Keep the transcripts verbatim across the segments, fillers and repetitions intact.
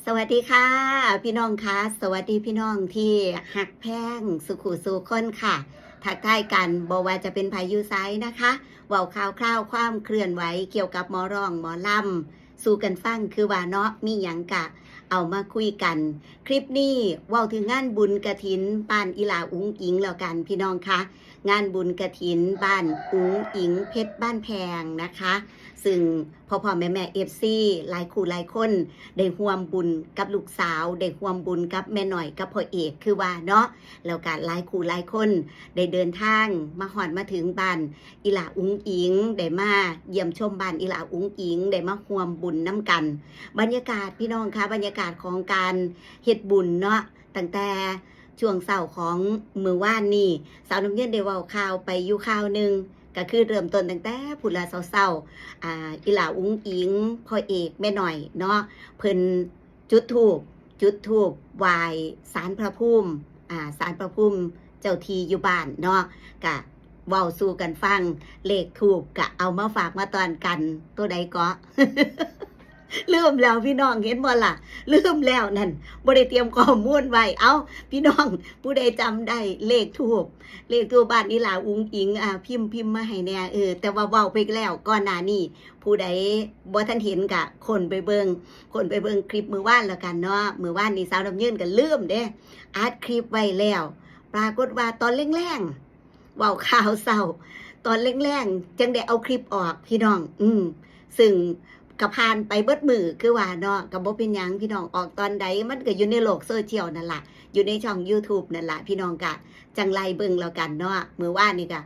สวัสดีค่ะ พี่น้องคะ สวัสดีพี่น้องที่ฮักแพงสุขุสู่คนค่ะ ทักทายกัน บ่ว่าจะเป็นไผอยู่ไสนะคะ เว้าข่าวคราวความเคลื่อนไหวเกี่ยวกับหมอร้องหมอลำสู่กันฟัง คือว่าเนาะ มีหยังกะเอามาคุยกัน คลิปนี้เว้าถึงงานบุญกฐินบ้านอีหล่าอุ๋งอิ๋งแล้วกันพี่น้องคะ งานบุญกฐินบ้านอุ๋งอิ๋งเพชรบ้านแพงนะคะ ซึ่งพ่อๆแม่ๆ เอฟซี หลายคู่หลายคนได้ร่วมบุญกับลูกสาว ได้ร่วมบุญกับแม่น้อยกับพ่อเอก คือว่าเนาะ แล้วก็หลายคู่หลายคนได้เดินทางมาฮอดมาถึงบ้านอีหล่าอุ๋งอิ๋ง ได้มาเยี่ยมชมบ้านอีหล่าอุ๋งอิ๋ง ได้มาร่วมบุญนำกัน บรรยากาศพี่น้องคะ บรรยากาศของการเฮ็ดบุญเนาะ ตั้งแต่ช่วงเช้าของมื้อวานนี้ สาวน้ำเย็นได้เว้าข่าวไปอยู่ข่าวหนึ่ง ก็คือเริ่มต้นตั้งแต่พุ้นละเช้าๆ อ่า อีหล่าอุ๋งอิ๋ง พ่อเอกแม่น้อยเนาะ เพิ่นจุดธูป จุดธูปไหว้ศาลพระภูมิ อ่า ศาลพระภูมิเจ้าที่อยู่บ้านเนาะ กะเว้าสู่กันฟัง เลขธูปกะเอามาฝากมาต้อนกัน ตัวใดเกาะ ลืมแล้วพี่น้อง เห็นบ่ล่ะ ลืมแล้วนั่น บ่ได้เตรียมข้อมูลไว้ เอ้า พี่น้อง ผู้ใดจำได้เลขธูป เลขธูปบ้านอีหล่าอุ๋งอิ๋ง อ่า พิมพ์ พิมพ์มาให้แหน่ เออ แต่ว่าเว้าไปแล้วก่อนหน้านี้ ผู้ใดบ่ทันเห็นกะค้นไปเบิ่ง ค้นไปเบิ่งคลิปมื้อวานแล้วกันเนาะ มื้อวานนี้สาวน้ำเย็นก็ลืมเด้ อัดคลิปไว้แล้ว ปรากฏว่าตอนแลงๆ เว้าข่าวเช้า ตอนแลงๆ จั่งได้เอาคลิปออกพี่น้อง อืม ซึ่งก็ผ่านไปเบิดมื้อ คือว่าเนาะ ก็บ่เป็นหยังพี่น้อง ออกตอนใดมันก็อยู่ในโลกโซเชียลนั่นล่ะ อยู่ในช่องยูทูบนั่นล่ะ พี่น้องกะจั่งไล่เบิ่งแล้วกันเนาะ มื้อวานนี้ก็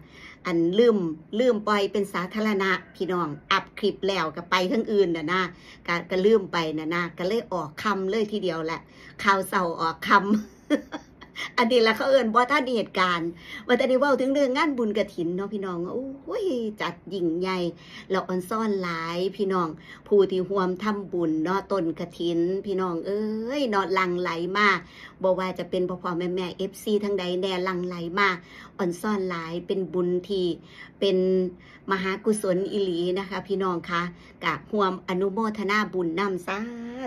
อันลืม ลืมปล่อยเป็นสาธารณะ พี่น้อง อัปคลิปแล้วก็ไปทางอื่นน่ะนะ ก็ ก็ลืมไปน่ะนะ ก็เลยออกค่ำเลยทีเดียวแหละ ข่าวเช้าออกค่ำ อันนี้ล่ะเขาเอิ้นบ่ทันเหตุการณ์ ว่าแต่ได้เว้าถึงเรื่องงานบุญกฐินเนาะพี่น้อง โอ้ย จัดยิ่งใหญ่ แล้วออนซอนหลายพี่น้อง ผู้ที่ร่วมทำบุญเนาะ ต้นกฐิน พี่น้องเอ้ยเนาะ หลั่งไหลมา บ่ว่าจะเป็นพ่อๆแม่ๆ เอฟซี ทางใดแน่ หลั่งไหลมา ออนซอนหลาย เป็นบุญที่เป็นมหากุศลอีหลีนะคะ พี่น้องคะ กะร่วมอนุโมทนาบุญนำ สา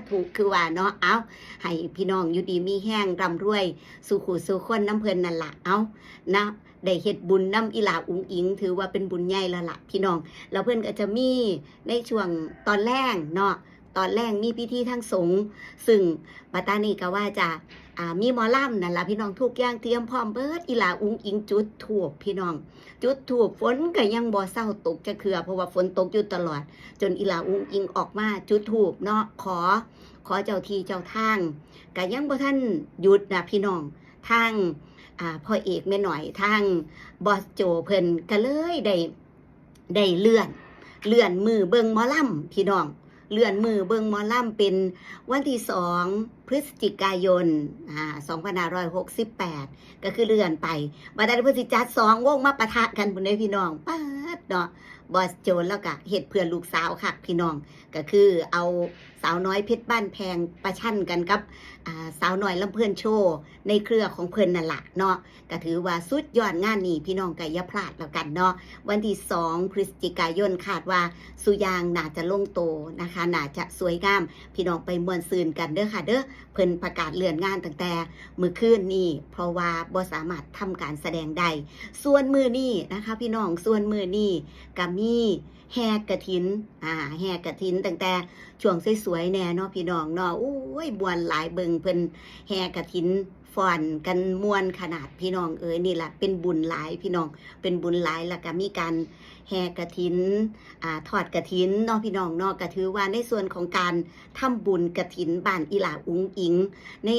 ธุ คือว่าเนาะ เอ้า ให้พี่น้องอยู่ดีมีแฮง ร่ำรวย สู่คู่สู่คนนำเพิ่นนั่นล่ะ เอ้า นะ ได้เฮ็ดบุญนำอีหล่าอุ๋งอิ๋ง ถือว่าเป็นบุญใหญ่แล้วล่ะ พี่น้อง แล้วเพิ่นก็จะมีในช่วงตอนแลงเนาะ ตอนแลงมีพิธีทางสงฆ์ ซึ่งบัดตานี้ก็ว่าจะ อ่า มีหมอลำนั่นล่ะ พี่น้อง ทุกอย่างเตรียมพร้อมเบิด อีหล่าอุ๋งอิ๋งจุดธูป พี่น้อง จุดธูป ฝนก็ยังบ่เซาตกจักเทื่อ เพราะว่าฝนตกอยู่ตลอด จนอีหล่าอุ๋งอิ๋งออกมาจุดธูปเนาะ ขอ ขอเจ้าที่เจ้าทาง ก็ยังบ่ทันหยุดนะพี่น้อง ทาง อ่า พ่อเอกแม่น้อย ทางบอสโจเพิ่นก็เลยได้ ได้เลื่อน เลื่อนมื้อเบิ่งหมอลำ พี่น้อง เลื่อนมื้อเบิ่งหมอลำเป็นวันที่สองพฤศจิกายน อ่า สองพันห้าร้อยหกสิบแปด ก็คือเลื่อนไป บัดนั้นเพิ่นสิจัดสองวงมาปะทะกันพุ้นเด้พี่น้อง ป๊าดเนาะ บอสโจแล้วก็เฮ็ดเพื่อลูกสาวคักพี่น้อง ก็คือเอาสาวน้อยเพชรบ้านแพงประชันกันกับ อ่า สาวน้อยลำเพลินโชว์ในเครือของเพิ่นนั่นล่ะเนาะ ก็ถือว่าสุดยอดงานนี้ พี่น้องก็อย่าพลาดแล้วกันเนาะ วันที่สองพฤศจิกายน คาดว่าสู่อย่างน่าจะลงโตนะคะ น่าจะสวยงาม พี่น้องไปม่วนซื่นกันเด้อค่ะเด้อ เพิ่นประกาศเลื่อนงานตั้งแต่มื้อคืนนี้ เพราะว่าบ่สามารถทำการแสดงได้ ส่วนมื้อนี้นะคะพี่น้อง ส่วนมื้อนี้ก็มีแห่กฐิน อ่า แห่กฐินตั้งแต่ช่วงสวยๆแน่เนาะพี่น้องเนาะ โอ้ย ม่วนหลาย เบิ่งเพิ่นแห่กฐินฟ้อนกันม่วนขนาด พี่น้องเอ้ย นี่ล่ะเป็นบุญหลายพี่น้อง เป็นบุญหลาย แล้วก็มีการแห่กฐิน อ่า ทอดกฐินเนาะพี่น้องเนาะ ก็ถือว่าในส่วนของการทำบุญกฐินบ้านอีหล่าอุ๋งอิ๋ง ใน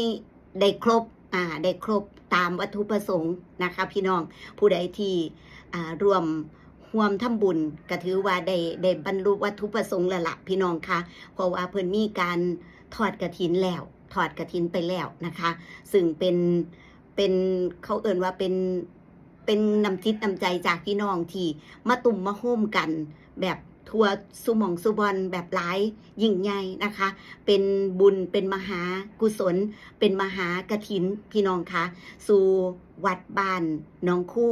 ได้ครบ อ่า ได้ครบตามวัตถุประสงค์นะคะพี่น้อง ผู้ใดที่ อ่า ร่วม ร่วมทำบุญ ก็ถือว่าได้ ได้บรรลุวัตถุประสงค์แล้วล่ะพี่น้องคะ เพราะว่าเพิ่นมีการทอดกฐินแล้ว ทอดกฐินไปแล้วนะคะ ซึ่งเป็น เป็น เขาเอิ้นว่าเป็น เป็นน้ำจิตน้ำใจจากพี่น้องที่มาตุ้มมาโฮมกัน แบบทั่วซุหม่องซุบ่อน แบบหลายยิ่งใหญ่นะคะ เป็นบุญ เป็นมหากุศล เป็นมหากฐิน พี่น้องคะ สู่วัดบ้านหนองคู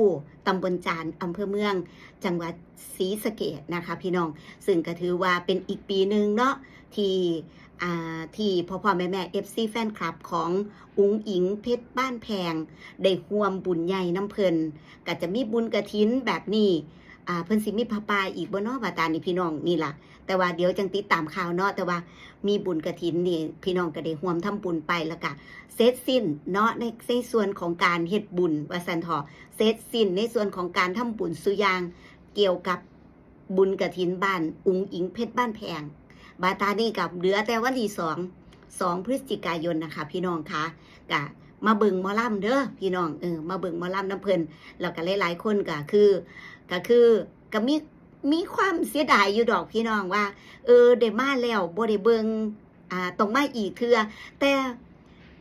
ตำบลจาน อำเภอเมือง จังหวัดศรีสะเกษนะคะพี่น้อง ซึ่งก็ถือว่าเป็นอีกปีหนึ่งเนาะ ที่ อ่า ที่พ่อๆแม่ๆ เอฟซี แฟนคลับของอุ๋งอิ๋งเพชรบ้านแพง ได้ร่วมบุญใหญ่นำเพิ่น ก็จะมีบุญกฐินแบบนี้ อ่า เพิ่นสิมีผ้าป่าอีกบ่เนาะ ว่าตานี่พี่น้อง นี่ล่ะ แต่ว่าเดี๋ยวจั่งติดตามข่าวเนาะ แต่ว่ามีบุญกฐินนี่ พี่น้องก็ได้ร่วมทำบุญไป แล้วก็เสร็จสิ้นเนาะ ใน ในส่วนของการเฮ็ดบุญ ว่าซั่นเถาะ เสร็จสิ้นในส่วนของการทำบุญซุอย่าง เกี่ยวกับบุญกฐินบ้านอุ๋งอิ๋งเพชรบ้านแพง บาดตานี่ก็เหลือแต่วันที่สอง สองพฤศจิกายนนะคะ พี่น้องคะ ก็มาเบิ่งหมอลำเด้อพี่น้อง เออ มาเบิ่งหมอลำนำเพิ่น แล้วก็หลายๆคนก็คือ ก็คือ ก็มี มีความเสียดายอยู่ดอกพี่น้องว่า เออ ได้มาแล้วบ่ได้เบิ่ง อ่า ต้องมาอีกเทื่อ แต่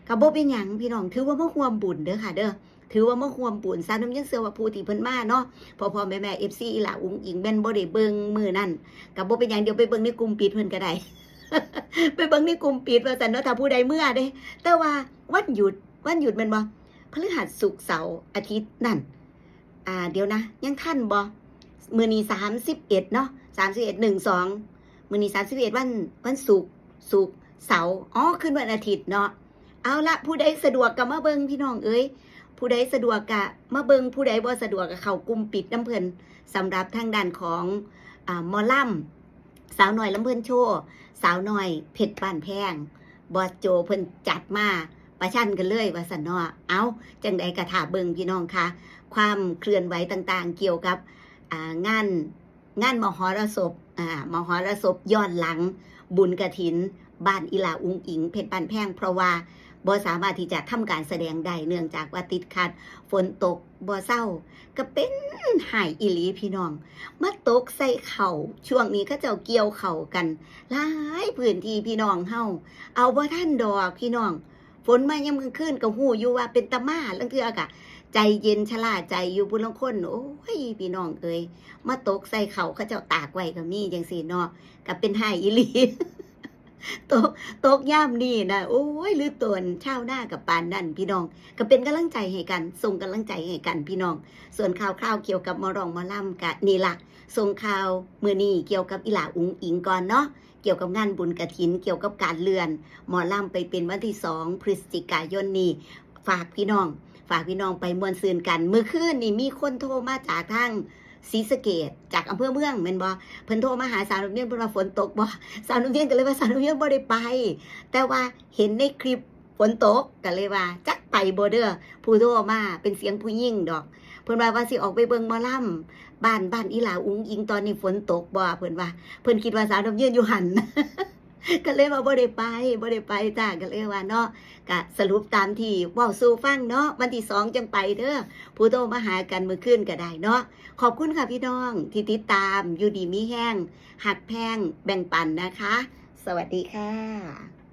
ก็บ่เป็นหยังพี่น้อง ถือว่ามาร่วมบุญเด้อค่ะเด้อ ถือว่ามาร่วมบุญ สาวน้ำเย็นเชื่อว่าผู้ที่เพิ่นมาเนาะ พ่อๆแม่ๆ เอฟซี อีหล่าอุ๋งอิ๋ง แม่นบ่ได้เบิ่งมื้อนั้น ก็บ่เป็นหยัง เดี๋ยวไปเบิ่งในกลุ่มปิดเพิ่นก็ได้ ไปเบิ่งในกลุ่มปิดว่าซั่นเนาะ ถ้าผู้ใดเมือเด้ แต่ว่าวันหยุด วันหยุดแม่นบ่ พฤหัส ศุกร์ เสาร์ อาทิตย์นั่น อ่า เดี๋ยวนะ ยังทันบ่ มื้อนี้ สามสิบเอ็ด เนาะ สามสิบเอ็ด หนึ่ง สอง มื้อนี้ สามสิบเอ็ด วัน วันศุกร์ ศุกร์ เสาร์ อ๋อ คืนวันอาทิตย์เนาะ เอาละ ผู้ใดสะดวกก็มาเบิ่งพี่น้องเอ้ย ผู้ใดสะดวกก็มาเบิ่ง ผู้ใดบ่สะดวกก็เข้ากลุ่มปิดนำเพิ่น สำหรับทางด้านของ อ่า หมอลำ สาวน้อยลำเพลินโชว์ สาวน้อยเพชรบ้านแพง บอสโจเพิ่นจัดมาประชันกันเลยว่าซั่นเนาะ เอ้า จั่งใดก็ถ้าเบิ่งพี่น้องคะ ความเคลื่อนไหวต่างๆ เกี่ยวกับ อ่า งาน งานมหรสพ อ่า มหรสพย้อนหลังบุญกฐินบ้านอีหล่าอุ๋งอิ๋งเพชรบ้านแพง เพราะว่าบ่สามารถที่จะทำการแสดงได้ เนื่องจากว่าติดขัด ฝนตกบ่เซา ก็เป็นฮ้ายอีหลีพี่น้อง มาตกใส่ข้าว ช่วงนี้เขาเจ้าเกี่ยวข้าวกัน หลายพื้นที่พี่น้องเฮา เอาบ่ทันดอกพี่น้อง ฝนมายามกลางคืนก็ฮู้อยู่ว่าเป็นตามา ลางเทื่อก็ใจเย็นชะล่าใจอยู่ ผู้ลางคน โอ้ย พี่น้องเอ้ย มาตกใส่ข้าวเขาเจ้าตากไว้ก็มีจั่งซี้เนาะ ก็เป็นฮ้ายอีหลี ตก ตกยามนี้นะ โอ้ย หรือตนชาวนาก็ปานนั้นพี่น้อง ก็เป็นกำลังใจให้กัน ส่งกำลังใจให้กันพี่น้อง ส่วนข่าวคราวเกี่ยวกับหมอร้องหมอลำก็นี่ล่ะ ส่งข่าวมื้อนี้เกี่ยวกับอีหล่าอุ๋งอิ๋งก่อนเนาะ เกี่ยวกับงานบุญกฐิน เกี่ยวกับการเลื่อนหมอลำไปเป็นวันที่สองพฤศจิกายนนี้ ฝากพี่น้อง ฝากพี่น้องไปม่วนซื่นกัน มื้อคืนนี่มีคนโทรมาจากทางศรีสะเกษ จากอำเภอเมืองแม่นบ่ เพิ่นโทรมาหาสาวน้ำเย็น เพิ่นว่าฝนตกบ่ สาวน้ำเย็นก็เลยว่าสาวน้ำเย็นบ่ได้ไป แต่ว่าเห็นในคลิปฝนตก ก็เลยว่าจักไปบ่เด้อ ผู้โทรมาเป็นเสียงผู้หญิงดอก เพิ่นว่าว่าสิออกไปเบิ่งหมอลำบ้าน บ้านอีหล่าอุ๋งอิ๋ง ตอนนี้ฝนตกบ่ เพิ่นว่า เพิ่นคิดว่าสาวน้ำเย็นอยู่หั่น ก็เลยว่าบ่ได้ไป บ่ได้ไปจ้า ก็เลยว่าเนาะ ก็สรุปตามที่เว้าสู่ฟังเนาะ วันที่สองจั่งไปเด้อ ผู้โทรมาหากันมื้อคืนก็ได้เนาะ ขอบคุณค่ะพี่น้องที่ติดตาม อยู่ดีมีแฮง ฮักแพง แบ่งปันนะคะ สวัสดีค่ะ